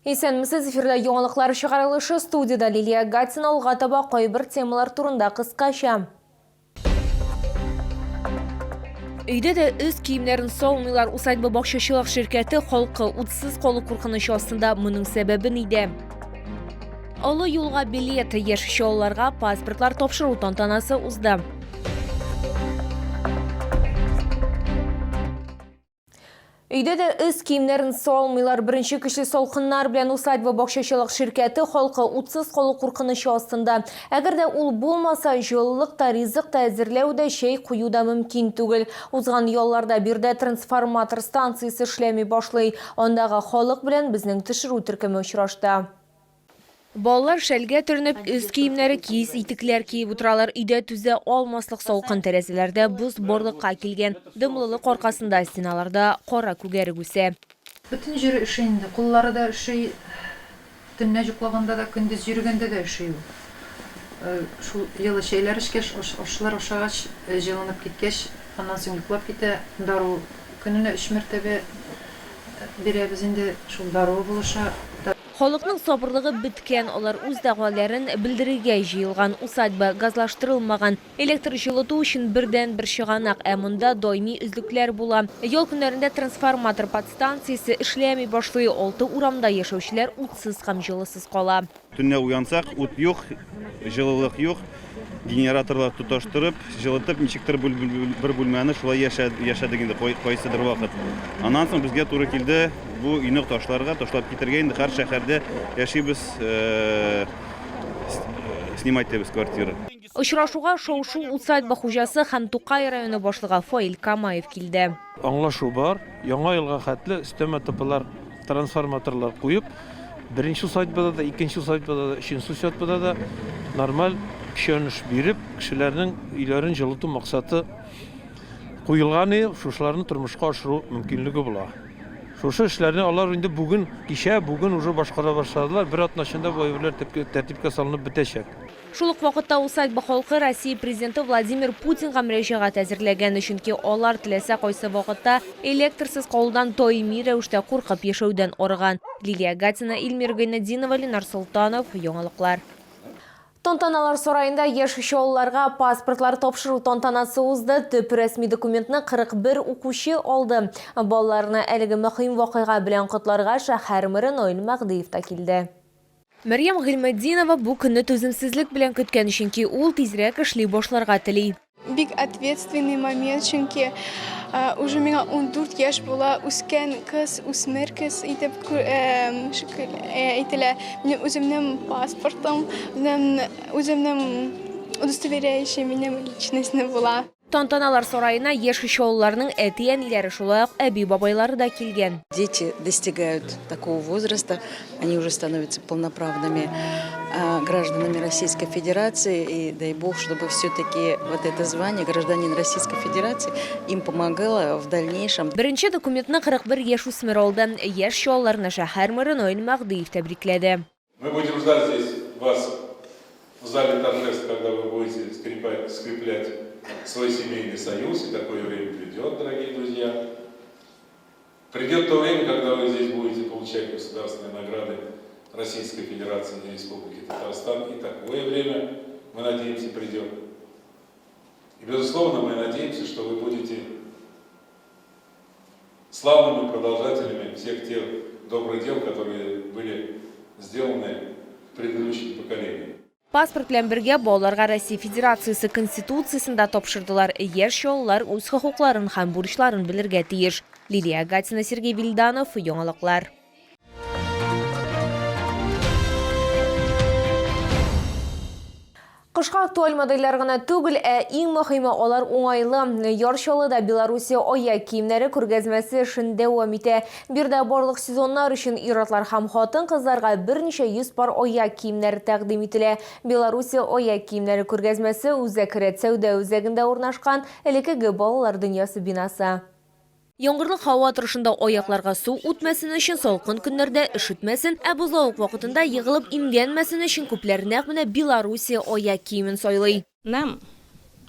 Исәнмесез, эфирда яңалыклар чыгарылышы, студиядә Лилия Гатина. Алга таба кайбер темалар турында кыскача. Өйдә дә өс киемнәрен салмыйлар. Усадьба бакчачылык ширкәте халкы утсыз калу куркынычы астында. Моның сәбәбе нидә? Олы юлга билет, яшь чаллыларга паспортлар тапшыру тантанасы узды. Өйдә дә өс киемнәрен салмыйлар. Беренче көчле салкыннар белән Усадьба бакчачылык ширкәте халкы утсыз калу куркынычы астында. Әгәр дә ул булмаса, җылылык та, ризык та әзерләү дә, чәй кую да мөмкин түгел. Узган ялларда биредә трансформатор станциясе эшләми башлый. Андагы халык белән безнең төшерү төркеме очрашты. Балалар шәлгә төренеп, өс киемнәре, киез итекләр киеп утыралар. Өйдә түзә алмаслык салкын, тәрәзәләрдә боз барлыкка килгән. Дымлылык аркасында стеналарда кара күгәрек үсә. Бөтен җире өши инде, куллары да өши, төнлә җоклаганда да, көндез йөргәндә дә өши ул. Шул җылы чәйләр эчкәч, ашлар ашагач, җылынып киткәч, аннан соң йоклап китә. Дару көненә өч мәртәбә бирәбез инде, шул даруы булыша. Халыкның сабырлыгы беткән, алар үз дәгъваларын белдерергә җыелган. Усадьба газлаштырылмаган, электр җылыту өчен бердәнбер чыганак, ә монда даими өзлекләр була. Ял көннәрендә трансформатор подстанциясе эшләми башлый, алты урамда яшәүчеләр утсыз һәм җылысыз кала. Төнлә уянсак, ут юк, җылылык юк. Генераторлар тоташтырып, җылытып, ничектер бер бүлмәне шулай яшәдек инде кайсыдыр вакыт. Аннан соң безгә туры килде бу өйне ташларга, ташлап китәргә. Инде һәр шәһәрдә яшибез, снимать итәбез квартира. Очрашуга шау-шу усадьба хуҗасы һәм Тукай районы башлыгы Фаил Камаев килде. Аңлашу бар, яңа елга хәтле өстәмә ТПлар, трансформаторлар куеп, беренче усадьбада да, икенче усадьбада да, өченче усадьбада да нормаль көчәнеш биреп, кешеләрнең өйләрен җылыту максаты куелган и шушыларны тормышка ашыру мөмкинлеге була. Шушы эшләрне алар инде бүген, кичә, бүген уже башкара башладылар, бер атна эчендә бу әйберләр тәртипкә салынып бетәчәк. Шул ук вакытта усадьба халкы Россия Президенты Владимир Путинга мөрәҗәгать әзерләгән, чөнки алар теләсә кайсы вакытта электрсыз калудан даими рәвештә куркып яшәүдән арыган. Лилия Гатина, Илмир Гайнетдинова, Ленар Солтанов, Яңалыклар. Тантаналар сараенда яшь чаллыларга паспортлар тапшыру тантанасы узды. Төп рәсми документны 41 укучы алды. Балаларны әлеге мөһим вакыйга белән котларга шәһәр мэры Наил Мәһдиев та килде. Мәрьям Гыйльметдинова бу көнне түземсезлек белән көткән, чөнки ул тизрәк эшли башларга тели. Бик ответственный момент, чөнки уже миңа 14 яшь була, үскән кыз, үсмер кыз итеп әйтелә. Минем үземнең паспортым, үземнең удостоверяющий минем личностьны була. Тантаналар сараена яшь чаллыларның әти-әниләре, шулай ук әби-бабайлары да килгән. Дети достигают такого возраста, они уже становятся полноправными гражданами Российской Федерации, и дай бог, чтобы все-таки вот это звание гражданин Российской Федерации им помогало в дальнейшем. Беренче документны 41 яшүсмер алды. Яшь чаллыларны шәһәр мэры Наил Мәһдиев тәбрикләде. Мы будем ждать здесь вас в зале торжеств, когда вы будете скрепать, скреплять свой семейный союз, и такое время придет, дорогие друзья. Придет то время, когда вы здесь будете получать государственные награды Российской Федерации и Республики Татарстан, и такое время, мы надеемся, придет. И, безусловно, мы надеемся, что вы будете славными продолжателями всех тех добрых дел, которые были сделаны предыдущим поколением. Паспорт белән бергә балаларга Россия Федерациясе Конституциясен дә тапшырдылар. Яшь чаллылар үз хокукларын һәм бурычларын белергә тиеш. Лилия Гатина, Сергей Вильданов, Яңалыклар. Кышка актуаль модельләр гына түгел, ә иң мөһиме алар уңайлы. Яр Чаллыда Белоруссия аяк киемнәре күргәзмәсе эшен дәвам итә. Биредә барлык сезоннар өчен ир-атлар һәм хатын-кызларга берничә йөз пар аяк киемнәре тәкъдим ителә. Белоруссия аяк киемнәре күргәзмәсе Үзәк рәт сәүдә үзәгендә урнашкан элеккеге Балалар дөньясы бинасы. Яңгырлы һава торышында аякларга су үтмәсен өчен, салкын көннәрдә өшетмәсен, ә бозлавык вакытында егылып имгәнмәсен өчен күпләр нәкъ менә Белоруссия аяк киемен сайлый. Нам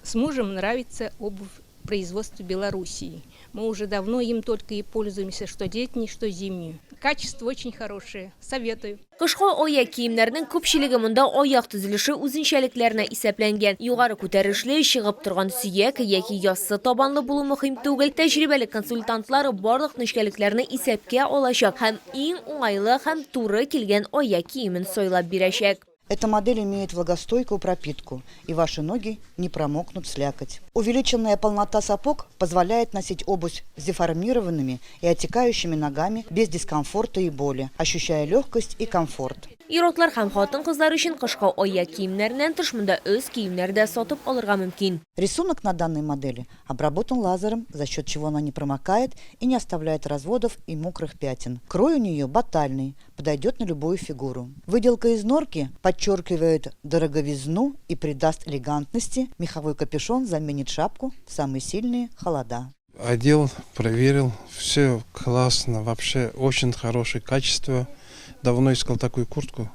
с мужем нравится обувь производства Белоруссии. Мы уже давно им только и пользуемся, что летний, что зимний. Качество очень хорошее. Советую. Кышкы аяк киемнәрнең күпчелеге монда аяк төзелеше үзенчәлекләренә исәпләнгән. Югары күтәрешле, чыгып торган сөяк яки яссы табанлы булу мөһим түгел. Тәҗрибәле консультантлар барлык нечкәлекләрне исәпкә алачак һәм иң уңайлы һәм туры килгән аяк киемен сайлап бирәчәк. Эта модель имеет влагостойкую пропитку, и ваши ноги не промокнут слякоть. Увеличенная полнота сапог позволяет носить обувь с деформированными и отекающими ногами без дискомфорта и боли, ощущая легкость и комфорт. Ир-атлар һәм хатын-кызлар өчен кышкы аяк киемнәреннән тыш монда өс киемнәре дә сатып алырга мөмкин. Рисунок на данной модели обработан лазером, за счет чего она не промокает и не оставляет разводов и мокрых пятен. Крой у нее батальный, подойдет на любую фигуру. Выделка из норки подчеркивает дороговизну и придаст элегантности. Меховой капюшон заменит шапку в самые сильные холода. Одел, проверил, все классно, вообще очень хорошее качество. Давно искал такую куртку,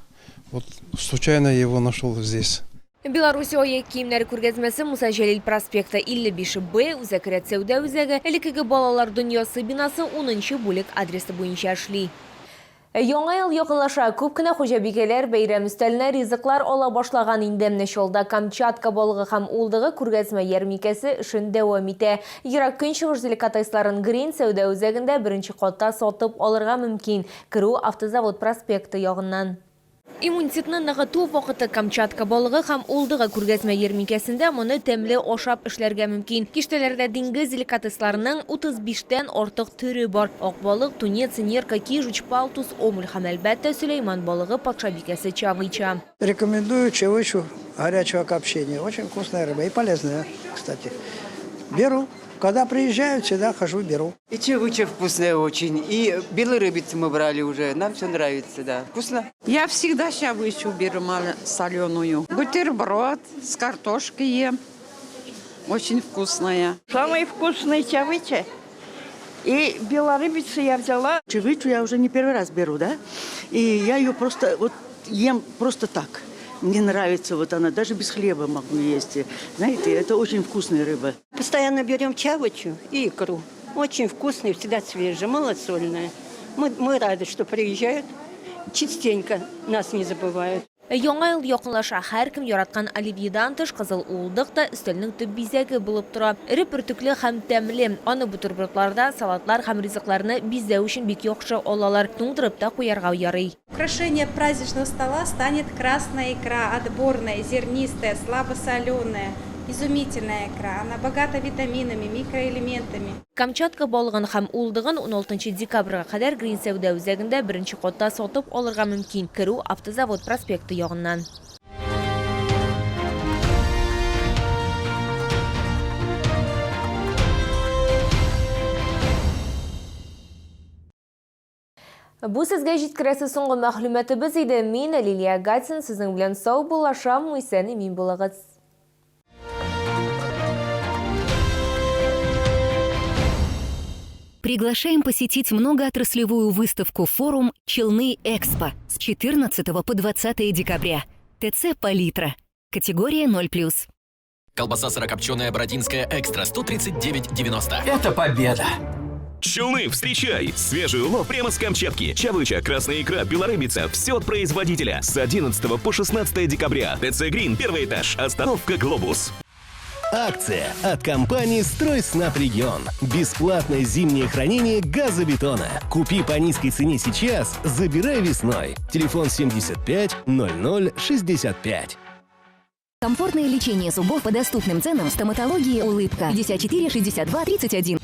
вот случайно его нашел здесь. Белоруссия аяк киемнәре күргәзмәсе Муса Җәлил проспекты 55 Б, Үзәк рәт сәүдә үзәге, элеккеге Балалар дөньясы бинасы 10 нчы бүлек адресы буенча эшли. Яңа ел якынлаша, күп кенә хуҗабикәләр бәйрәм өстәленә ризыклар ала башлаган инде. Чаллыда Камчатка балыгы һәм уылдыгы күргәзмә ярминкәсе эшен дәвам итә. Ерак Көнчыгыш деликатесларын Грин сәүдә үзәгендә беренче катта сатып алырга мөмкин. Керү Автозавод проспекты ягыннан. Иммунитетны ныгыту вакыты Камчатка балыгы һәм уылдыгы күргәзмә ярминкәсендә моны тәмле ашап эшләргә мөмкин. Киштәләрдә диңгез деликатесларының 35 тән артык төре бар. Ак балык, тунец, нерка, кижуч, палтус, омуль һәм, әлбәттә, Сөләйман балыгы патшабикәсе чавыча. Рекомендую чавычу горячего копчения. Очень вкусная рыба и полезная, кстати. Беру. Когда приезжаю, всегда хожу, беру. И чавыча вкусная очень, и белую рыбицу мы брали уже. Нам все нравится, да. Вкусно? Я всегда чавычу беру соленую. Бутерброд с картошкой ем. Очень вкусная. Самый вкусный чавыча. И белорыбицу я взяла. Чавычу я уже не первый раз беру, да? И я ее просто вот ем просто так. Мне нравится вот она, даже без хлеба могу есть. Знаете, это очень вкусная рыба. Постоянно берем чавычу и икру. Очень вкусная, всегда свежая, малосольная. Мы рады, что приезжают. Частенько нас не забывают. Яңа ел якынлаша, һәркем яраткан оливьедан тыш кызыл уылдык та өстәлнең төп бизәге булып тора. Эре бөртекле һәм тәмле. Аны бутербродларда, салатлар һәм ризыкларны бизәү өчен бик яхшы алалар. Туңдырып та куярга ярый. Украшение праздничного стола станет красная икра, отборная, зернистая, слабосоленая. Изумительная икра. Она богата витаминами, микроэлементами. Камчатка балыгын һәм уылдыгын 16 декабрьгә кадәр Грин сәүдә үзәгендә беренче катта сатып алырга мөмкин. Керү Автозавод проспекты ягыннан. Бу сезгә җиткерәсе соңгы мәгълүматыбыз иде. Мин, Лилия Гатин, сезнең белән саубуллашам. Исән-имин булыгыз. Приглашаем посетить многоотраслевую выставку-форум «Челны Экспо» с 14 по 20 декабря. ТЦ «Палитра». Категория 0+. Колбаса сырокопченая «Бородинская экстра» 139,90. Это победа! Челны, встречай! Свежий улов прямо с Камчатки. Чавыча, красная икра, белорыбица. Все от производителя. С 11 по 16 декабря. ТЦ «Грин», первый этаж. Остановка «Глобус». Акция от компании «Стройснабрегион». Бесплатное зимнее хранение газобетона. Купи по низкой цене сейчас, забирай весной. Телефон 75 00 65. Комфортное лечение зубов по доступным ценам в стоматологии «Улыбка». 54 62 31.